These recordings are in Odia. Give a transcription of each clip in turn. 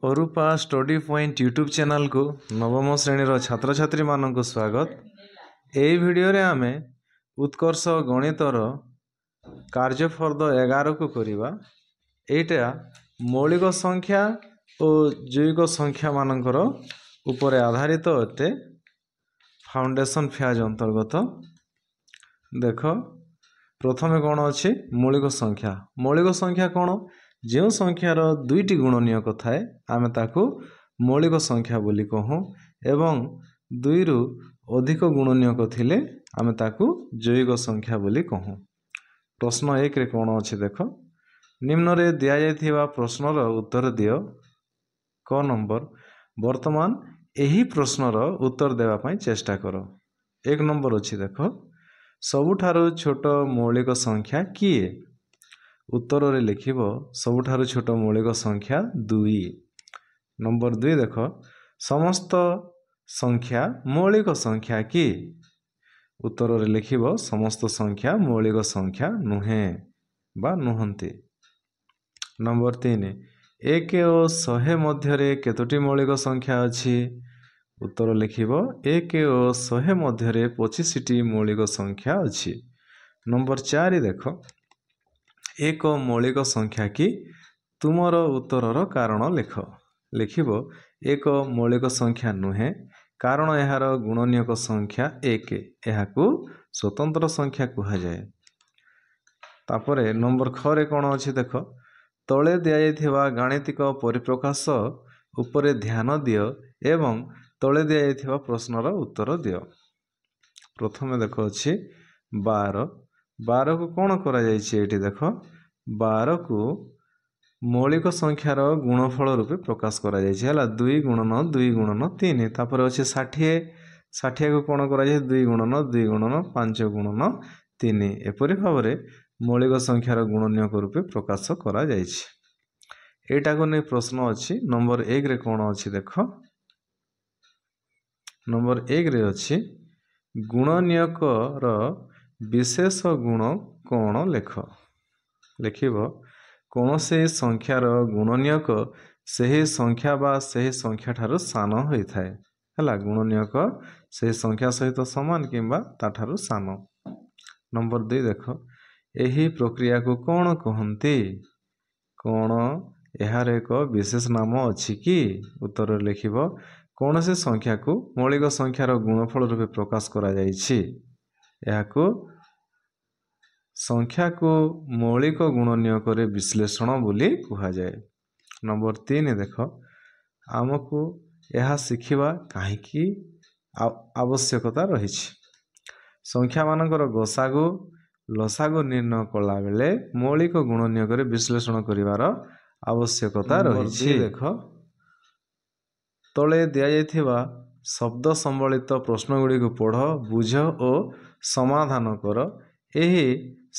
ଅରୁପା ଷ୍ଟଡି ପଏଣ୍ଟ ୟୁଟ୍ୟୁବ୍ ଚ୍ୟାନେଲକୁ ନବମ ଶ୍ରେଣୀର ଛାତ୍ରଛାତ୍ରୀମାନଙ୍କୁ ସ୍ୱାଗତ। ଏହି ଭିଡ଼ିଓରେ ଆମେ ଉତ୍କର୍ଷ ଗଣିତର କାର୍ଯ୍ୟଫର୍ଦ୍ଦ 11କୁ କରିବା। ଏଇଟା ମୌଳିକ ସଂଖ୍ୟା ଓ ଯୌଗିକ ସଂଖ୍ୟାମାନଙ୍କର ଉପରେ ଆଧାରିତ ଅଟେ, ଫାଉଣ୍ଡେସନ୍ ଫେଜ୍ ଅନ୍ତର୍ଗତ। ଦେଖ, ପ୍ରଥମେ କ'ଣ ଅଛି? ମୌଳିକ ସଂଖ୍ୟା। ମୌଳିକ ସଂଖ୍ୟା କ'ଣ? ଯେଉଁ ସଂଖ୍ୟାର ଦୁଇଟି ଗୁଣନୀୟକ ଥାଏ, ଆମେ ତାକୁ ମୌଳିକ ସଂଖ୍ୟା ବୋଲି କହୁ ଏବଂ ଦୁଇରୁ ଅଧିକ ଗୁଣନୀୟକ ଥିଲେ ଆମେ ତାକୁ ଯୌଗିକ ସଂଖ୍ୟା ବୋଲି କହୁ। ପ୍ରଶ୍ନ 1ରେ କ'ଣ ଅଛି ଦେଖ। ନିମ୍ନରେ ଦିଆଯାଇଥିବା ପ୍ରଶ୍ନର ଉତ୍ତର ଦିଅ। କ ନମ୍ବର, ବର୍ତ୍ତମାନ ଏହି ପ୍ରଶ୍ନର ଉତ୍ତର ଦେବା ପାଇଁ ଚେଷ୍ଟା କର। 1 ନମ୍ବର ଅଛି ଦେଖ, ସବୁଠାରୁ ଛୋଟ ମୌଳିକ ସଂଖ୍ୟା କିଏ? ଉତ୍ତରରେ ଲେଖିବ, ସବୁଠାରୁ ଛୋଟ ମୌଳିକ ସଂଖ୍ୟା 2। ନମ୍ବର 2 ଦେଖ, ସମସ୍ତ ସଂଖ୍ୟା ମୌଳିକ ସଂଖ୍ୟା କି? ଉତ୍ତରରେ ଲେଖିବ, ସମସ୍ତ ସଂଖ୍ୟା ମୌଳିକ ସଂଖ୍ୟା ନୁହେଁ ବା ନୁହନ୍ତି। ନମ୍ବର 3, 1 ଓ 100 ମଧ୍ୟରେ କେତୋଟି ମୌଳିକ ସଂଖ୍ୟା ଅଛି? ଉତ୍ତର ଲେଖିବ, 1 ଓ 100 ମଧ୍ୟରେ 25ଟି ମୌଳିକ ସଂଖ୍ୟା ଅଛି। ନମ୍ବର 4 ଦେଖ, ଏକ ମୌଳିକ ସଂଖ୍ୟା କି? ତୁମର ଉତ୍ତରର କାରଣ ଲେଖ। ଲେଖିବ, ଏକ ମୌଳିକ ସଂଖ୍ୟା ନୁହେଁ, କାରଣ ଏହାର ଗୁଣନୀୟକ ସଂଖ୍ୟା 1। ଏହାକୁ ସ୍ୱତନ୍ତ୍ର ସଂଖ୍ୟା କୁହାଯାଏ। ତାପରେ ନମ୍ବର ଖରେ କ'ଣ ଅଛି ଦେଖ। ତଳେ ଦିଆଯାଇଥିବା ଗାଣିତିକ ପରିପ୍ରକାଶ ଉପରେ ଧ୍ୟାନ ଦିଅ ଏବଂ ତଳେ ଦିଆଯାଇଥିବା ପ୍ରଶ୍ନର ଉତ୍ତର ଦିଅ। ପ୍ରଥମେ ଦେଖ ଅଛି 12। 12କୁ କ'ଣ କରାଯାଇଛି ଏଇଠି ଦେଖ। 12କୁ ମୌଳିକ ସଂଖ୍ୟାର ଗୁଣଫଳ ରୂପେ ପ୍ରକାଶ କରାଯାଇଛି, ହେଲା 2 ଗୁଣନ 2 ଗୁଣନ 3। ତାପରେ ଅଛି 60। 60କୁ କ'ଣ କରାଯାଇଛି? 2 ଗୁଣନ 2 ଗୁଣନ 5 ଗୁଣନ 3। ଏପରି ଭାବରେ ମୌଳିକ ସଂଖ୍ୟାର ଗୁଣନୀୟକ ରୂପେ ପ୍ରକାଶ କରାଯାଇଛି। ଏଇଟାକୁ ନେଇ ପ୍ରଶ୍ନ ଅଛି। ନମ୍ବର 1ରେ କ'ଣ ଅଛି ଦେଖ। ନମ୍ବର 1ରେ ଅଛି, ଗୁଣନୀୟକର ବିଶେଷ ଗୁଣ କ'ଣ ଲେଖ। ଲେଖିବ, କୌଣସି ସଂଖ୍ୟାର ଗୁଣନୀୟକ ସେହି ସଂଖ୍ୟା ବା ସେହି ସଂଖ୍ୟା ଠାରୁ ସାନ ହୋଇଥାଏ। ହେଲା, ଗୁଣନୀୟକ ସେହି ସଂଖ୍ୟା ସହିତ ସମାନ କିମ୍ବା ତାଠାରୁ ସାନ। ନମ୍ବର 2 ଦେଖ, ଏହି ପ୍ରକ୍ରିୟାକୁ କ'ଣ କହନ୍ତି? କ'ଣ ଏହାର ଏକ ବିଶେଷ ନାମ ଅଛି କି? ଉତ୍ତରରେ ଲେଖିବ, କୌଣସି ସଂଖ୍ୟାକୁ ମୌଳିକ ସଂଖ୍ୟାର ଗୁଣଫଳ ରୂପେ ପ୍ରକାଶ କରାଯାଇଛି। ଏହାକୁ ସଂଖ୍ୟାକୁ ମୌଳିକ ଗୁଣନୀୟକରେ ବିଶ୍ଳେଷଣ ବୋଲି କୁହାଯାଏ। ନମ୍ବର 3 ଦେଖ, ଆମକୁ ଏହା ଶିଖିବା କାହିଁକି ଆବଶ୍ୟକତା ରହିଛି? ସଂଖ୍ୟାମାନଙ୍କର ଗସାଗୁ ଲସାଗୁ ନିର୍ଣ୍ଣୟ କଲାବେଳେ ମୌଳିକ ଗୁଣନୀୟକରେ ବିଶ୍ଳେଷଣ କରିବାର ଆବଶ୍ୟକତା ରହିଛି। ଦେଖ, ତଳେ ଦିଆଯାଇଥିବା ଶବ୍ଦ ସମ୍ବଳିତ ପ୍ରଶ୍ନଗୁଡ଼ିକୁ ପଢ଼, ବୁଝ ଓ ସମାଧାନ କର। ଏହି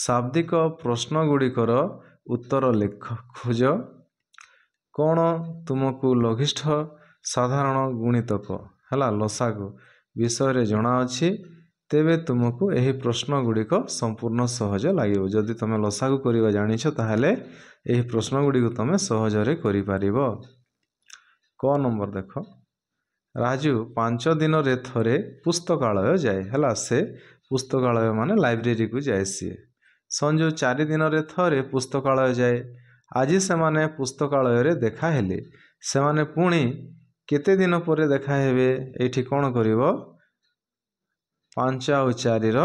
ଶାବ୍ଦିକ ପ୍ରଶ୍ନଗୁଡ଼ିକର ଉତ୍ତର ଲେଖ, ଖୋଜ। କ'ଣ ତୁମକୁ ଲଘିଷ୍ଠ ସାଧାରଣ ଗୁଣିତକ, ହେଲା ଲସାଗୁ ବିଷୟରେ ଜଣାଅଛି? ତେବେ ତୁମକୁ ଏହି ପ୍ରଶ୍ନଗୁଡ଼ିକ ସମ୍ପୂର୍ଣ୍ଣ ସହଜ ଲାଗିବ। ଯଦି ତୁମେ ଲସାଗୁ କରିବା ଜାଣିଛ, ତାହେଲେ ଏହି ପ୍ରଶ୍ନଗୁଡ଼ିକୁ ତୁମେ ସହଜରେ କରିପାରିବ। କ ନମ୍ବର ଦେଖ, ରାଜୁ 5 ଦିନରେ ଥରେ ପୁସ୍ତକାଳୟ ଯାଏ। ହେଲା, ସେ ପୁସ୍ତକାଳୟ ମାନେ ଲାଇବ୍ରେରୀକୁ ଯାଏ ସିଏ। ସଞ୍ଜୁ 4 ଦିନରେ ଥରେ ପୁସ୍ତକାଳୟ ଯାଏ। ଆଜି ସେମାନେ ପୁସ୍ତକାଳୟରେ ଦେଖା ହେଲେ। ସେମାନେ ପୁଣି କେତେ ଦିନ ପରେ ଦେଖା ହେବେ? ଏଇଠି କ'ଣ କରିବ? 5 ଆଉ 4ର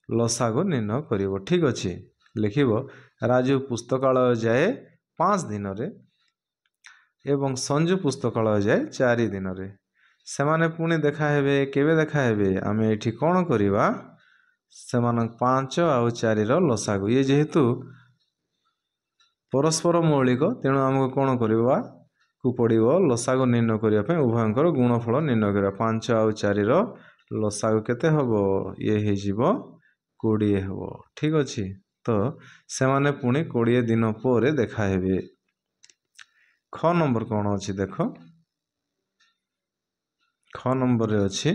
ଲସାଗୁ ନିର୍ଣ୍ଣୟ କରିବ। ଠିକ୍ ଅଛି, ଲେଖିବ, ରାଜୁ ପୁସ୍ତକାଳୟ ଯାଏ 5 ଦିନରେ ଏବଂ ସଞ୍ଜୁ ପୁସ୍ତକାଳୟ ଯାଏ 4 ଦିନରେ। ସେମାନେ ପୁଣି ଦେଖା ହେବେ, କେବେ ଦେଖା ହେବେ? ଆମେ ଏଇଠି କ'ଣ କରିବା? ସେମାନଙ୍କ 5 ଆଉ 4ର ଲସାଗୁ, ଇଏ ଯେହେତୁ ପରସ୍ପର ମୌଳିକ, ତେଣୁ ଆମକୁ କ'ଣ କରିବାକୁ ପଡ଼ିବ? ଲସାଗୁ ନିର୍ଣ୍ଣୟ କରିବା ପାଇଁ ଉଭୟଙ୍କର ଗୁଣଫଳ ନିର୍ଣ୍ଣୟ କରିବା। 5 ଆଉ 4ର ଲସାଗୁ କେତେ ହେବ? ଇଏ ହେଇଯିବ 20 ହେବ। ଠିକ୍ ଅଛି, ତ ସେମାନେ ପୁଣି 20 ଦିନ ପରେ ଦେଖା ହେବେ। ଖ ନମ୍ବର କ'ଣ ଅଛି ଦେଖ। ଖ ନମ୍ବରରେ ଅଛି,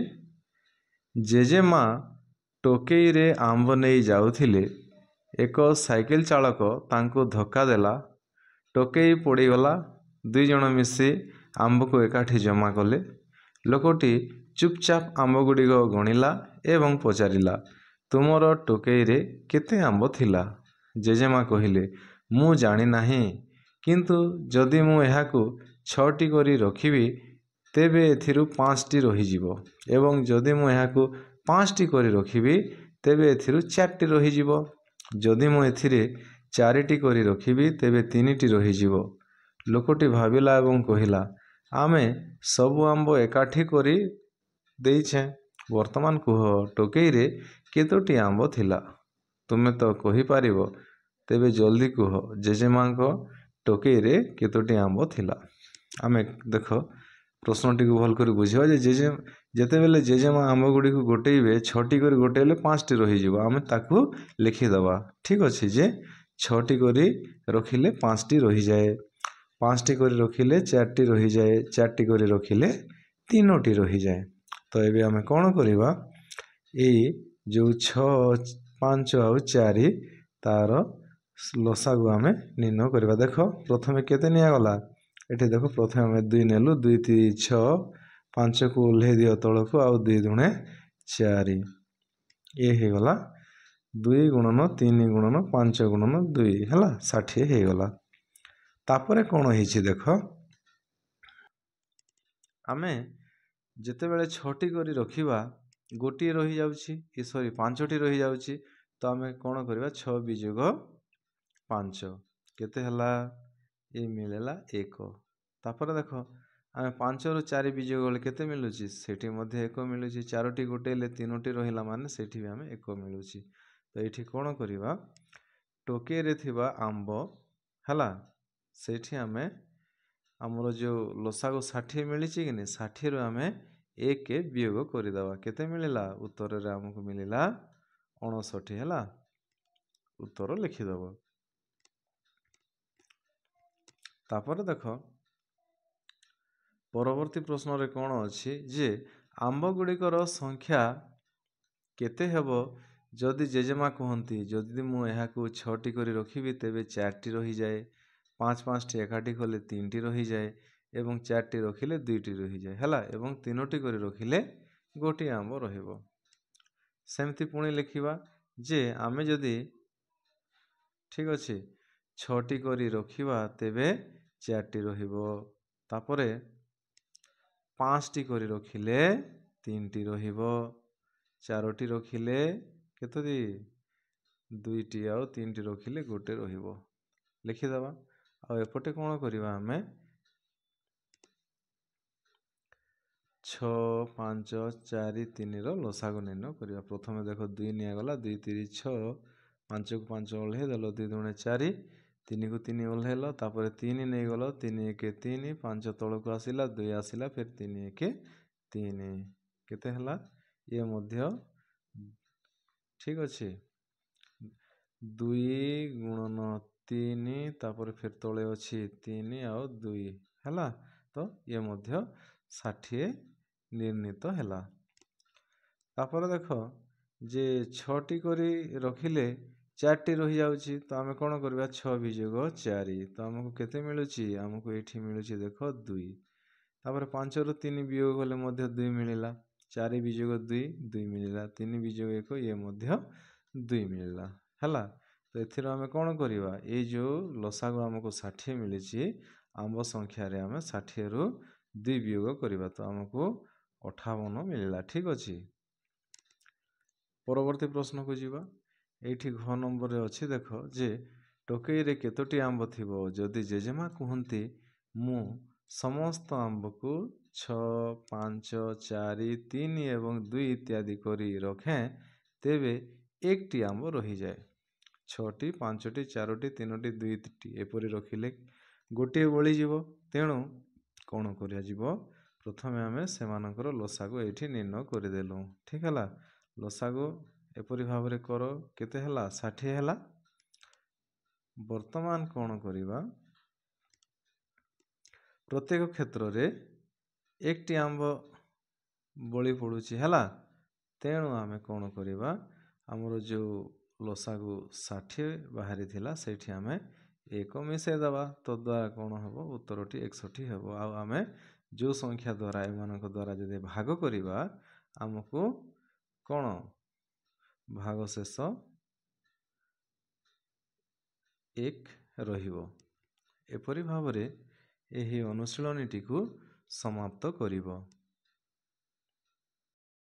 ଜେଜେମା ଟୋକେଇରେ ଆମ୍ବ ନେଇ ଯାଉଥିଲେ। ଏକ ସାଇକେଲ ଚାଳକ ତାଙ୍କୁ ଧକ୍କା ଦେଲା, ଟୋକେଇ ପଡ଼ିଗଲା। ଦୁଇ ଜଣ ମିଶି ଆମ୍ବକୁ ଏକାଠି ଜମା କଲେ। ଲୋକଟି ଚୁପଚାପ ଆମ୍ବ ଗୁଡ଼ିକ ଗଣିଲା ଏବଂ ପଚାରିଲା, ତୁମର ଟୋକେଇରେ କେତେ ଆମ୍ବ ଥିଲା? ଜେଜେମା କହିଲେ, ମୁଁ ଜାଣିନାହିଁ, କିନ୍ତୁ ଯଦି ମୁଁ ଏହାକୁ 6ଟି କରି ରଖିବି ତେବେ ଏଥିରୁ 5ଟି ରହିଯିବ ଏବଂ ଯଦି ମୁଁ ଏହାକୁ 5ଟି କରି ରଖିବି ତେବେ ଏଥିରୁ 4ଟି ରହିଯିବ। ଯଦି ମୁଁ ଏଥିରେ 4ଟି କରି ରଖିବି ତେବେ 3ଟି ରହିଯିବ। ଲୋକଟି ଭାବିଲା ଏବଂ କହିଲା, ଆମେ ସବୁ ଆମ୍ବ ଏକାଠି କରି ଦେଇଛେ, ବର୍ତ୍ତମାନ କୁହ ଟୋକେଇରେ କେତୋଟି ଆମ୍ବ ଥିଲା? ତୁମେ ତ କହିପାରିବ, ତେବେ ଜଲ୍ଦି କୁହ ଜେଜେମାଙ୍କ ଟୋକେଇରେ କେତୋଟି ଆମ୍ବ ଥିଲା? ଆମେ ଦେଖ ପ୍ରଶ୍ନଟିକୁ ଭଲ କରି ବୁଝିବା ଯେ ଯେତେବେଳେ ଜେଜେମା ଆମ୍ବ ଗୁଡ଼ିକୁ ଗୋଟେଇବେ, 6ଟି କରି ଗୋଟେଇଲେ 5ଟି ରହିଯିବ। ଆମେ ତାକୁ ଲେଖିଦେବା, ଠିକ୍ ଅଛି, ଯେ 6ଟି କରି ରଖିଲେ 5ଟି ରହିଯାଏ, 5ଟି କରି ରଖିଲେ 4ଟି ରହିଯାଏ, 4ଟି କରି ରଖିଲେ 3ଟି ରହିଯାଏ। ତ ଏବେ ଆମେ କ'ଣ କରିବା, ଏଇ ଯେଉଁ 6, 5 ଆଉ 4 ତାର ଲସାଗୁ ଆମେ ନିର୍ଣ୍ଣୟ କରିବା। ଦେଖ ପ୍ରଥମେ କେତେ ନିଆଗଲା, ଏଠି ଦେଖ ପ୍ରଥମେ ଆମେ 2 ନେଲୁ, 2 3 6, 5କୁ ଓହ୍ଲେଇ ଦିଅ ତଳକୁ, ଆଉ 2 ଦୁଣେ 4, ଇଏ ହେଇଗଲା 2 ଗୁଣନ 3 ଗୁଣନ 5 ଗୁଣନ 2 ହେଲା 60 ହେଇଗଲା। ତାପରେ କ'ଣ ହେଇଛି ଦେଖ, ଆମେ ଯେତେବେଳେ 6ଟି କରି ରଖିବା ଗୋଟିଏ ରହିଯାଉଛି, ଏ ସରି 5ଟି ରହିଯାଉଛି, ତ ଆମେ କ'ଣ କରିବା, 6 ବିଯୋଗ 5 କେତେ ହେଲା, ଏ ମିଳିଲା 1। ତାପରେ ଦେଖ ଆମେ 5ରୁ 4 ବିଯୋଗ କଲେ କେତେ ମିଳୁଛି, ସେଠି ମଧ୍ୟ 1 ମିଳୁଛି। 4ଟି ଗୋଟେଇଲେ 3ଟି ରହିଲା, ମାନେ ସେଠି ବି ଆମେ 1 ମିଳୁଛି। ତ ଏଇଠି କ'ଣ କରିବା, ଟୋକେଇରେ ଥିବା ଆମ୍ବ ହେଲା, ସେଇଠି ଆମେ ଆମର ଯେଉଁ ଲସାଗୁ 60 ମିଳିଛି କି ନାହିଁ, 60ରୁ ଆମେ 1 ବିୟୋଗ କରିଦେବା, କେତେ ମିଳିଲା, ଉତ୍ତରରେ ଆମକୁ ମିଳିଲା 59 ହେଲା, ଉତ୍ତର ଲେଖିଦେବ। ତାପରେ ଦେଖ ପରବର୍ତ୍ତୀ ପ୍ରଶ୍ନରେ କ'ଣ ଅଛି ଯେ ଆମ୍ବ ଗୁଡ଼ିକର ସଂଖ୍ୟା କେତେ ହେବ ଯଦି ଜେଜେମା କୁହନ୍ତି, ଯଦି ମୁଁ ଏହାକୁ 6ଟି କରି ରଖିବି ତେବେ 4ଟି ରହିଯାଏ, 5 5ଟି ଏକାଠି କଲେ 3ଟି ରହିଯାଏ ଏବଂ 4ଟି ରଖିଲେ 2ଟି ରହିଯାଏ ହେଲା, ଏବଂ 3ଟି କରି ରଖିଲେ ଗୋଟିଏ ଆମ୍ବ ରହିବ। ସେମିତି ପୁଣି ଲେଖିବା ଯେ ଆମେ ଯଦି ଠିକ୍ ଅଛି 6ଟି କରି ରଖିବା ତେବେ 4ଟି ରହିବ, ତାପରେ 5ଟି କରି ରଖିଲେ 3ଟି ରହିବ, 4ଟି ରଖିଲେ କେତୋଟି, 2ଟି, ଆଉ 3ଟି ରଖିଲେ ଗୋଟେ ରହିବ, ଲେଖିଦେବା। ଆଉ ଏପଟେ କ'ଣ କରିବା, ଆମେ 6 5 4 3ର ଲସାଗୁ ନିର୍ଣ୍ଣୟ କରିବା। ପ୍ରଥମେ ଦେଖ 2 ନିଆଗଲା, 2 3 6, 5କୁ 5 ଓହ୍ଲେଇ ଦେଲ, 2 ଦୁଣେ 4, 3କୁ 3 ଓହ୍ଲେଇଲ, ତାପରେ 3 ନେଇଗଲ, 3 1 3, 5 ତଳକୁ ଆସିଲା, 2 ଆସିଲା, ଫେର 3 1 3, କେତେ ହେଲା, ଇଏ ମଧ୍ୟ ଠିକ୍ ଅଛି 2 ଗୁଣନ 3, ତାପରେ ଫେର ତଳେ ଅଛି 3 ଆଉ 2 ହେଲା, ତ ଇଏ ମଧ୍ୟ 60 ନିର୍ଣ୍ଣିତ ହେଲା। ତାପରେ ଦେଖ ଯେ 6ଟି କରି ରଖିଲେ 4ଟି ରହିଯାଉଛି, ତ ଆମେ କ'ଣ କରିବା, 6 ବିଯୋଗ 4, ତ ଆମକୁ କେତେ ମିଳୁଛି, ଆମକୁ ଏଇଠି ମିଳୁଛି ଦେଖ 2। ତାପରେ 5ରୁ 3 ବିୟୋଗ କଲେ ମଧ୍ୟ 2 ମିଳିଲା, 4 ବିଯୋଗ 2 2 ମିଳିଲା, 3 ବିଯୋଗ 1 ଇଏ ମଧ୍ୟ 2 ମିଳିଲା ହେଲା। ତ ଏଥିରୁ ଆମେ କ'ଣ କରିବା, ଏଇ ଯେଉଁ ଲସାଗୁ ଆମକୁ 60 ମିଳିଛି, ଆମ୍ବ ସଂଖ୍ୟାରେ ଆମେ 60ରୁ 2 ବିୟୋଗ କରିବା, ତ ଆମକୁ 58 ମିଳିଲା, ଠିକ୍ ଅଛି। ପରବର୍ତ୍ତୀ ପ୍ରଶ୍ନକୁ ଯିବା। ଏଇଠି ଘ ନମ୍ବରରେ ଅଛି ଦେଖ ଯେ ଟୋକେଇରେ କେତୋଟି ଆମ୍ବ ଥିବ ଯଦି ଜେଜେମା କୁହନ୍ତି ମୁଁ ସମସ୍ତ ଆମ୍ବକୁ 6 5 4 3 ଏବଂ 2 ଇତ୍ୟାଦି କରି ରଖେଁ ତେବେ 1ଟି ଆମ୍ବ ରହିଯାଏ। 6ଟି 5ଟି 4ଟି 3ଟି 2ଟି ଏପରି ରଖିଲେ ଗୋଟିଏ ବଳିଯିବ। ତେଣୁ କ'ଣ କରାଯିବ, ପ୍ରଥମେ ଆମେ ସେମାନଙ୍କର ଲସାଗୁ ଏଇଠି ନିର୍ଣ୍ଣୟ କରିଦେଲୁ, ଠିକ୍ ହେଲା। ଲସାଗୁ ଏପରି ଭାବରେ କର, କେତେ ହେଲା, 60 ହେଲା। ବର୍ତ୍ତମାନ କ'ଣ କରିବା, ପ୍ରତ୍ୟେକ କ୍ଷେତ୍ରରେ 1ଟି ଆମ୍ବ ବଳି ପଡ଼ୁଛି ହେଲା। ତେଣୁ ଆମେ କ'ଣ କରିବା, ଆମର ଯେଉଁ ଲସାଗୁ 60 ବାହାରିଥିଲା ସେଇଠି ଆମେ 1 ମିଶାଇ ଦେବା, ତଦ୍ୱାରା କ'ଣ ହେବ? ଉତ୍ତରଟି 61 ହେବ। ଆଉ ଆମେ ଯେଉଁ ସଂଖ୍ୟା ଦ୍ୱାରା ଏମାନଙ୍କ ଦ୍ୱାରା ଯଦି ଭାଗ କରିବା, ଆମକୁ କ'ଣ ଭାଗଶେଷ 1 ରହିବ। ଏପରି ଭାବରେ ଏହି ଅନୁଶୀଳନୀଟିକୁ ସମାପ୍ତ କରିବ।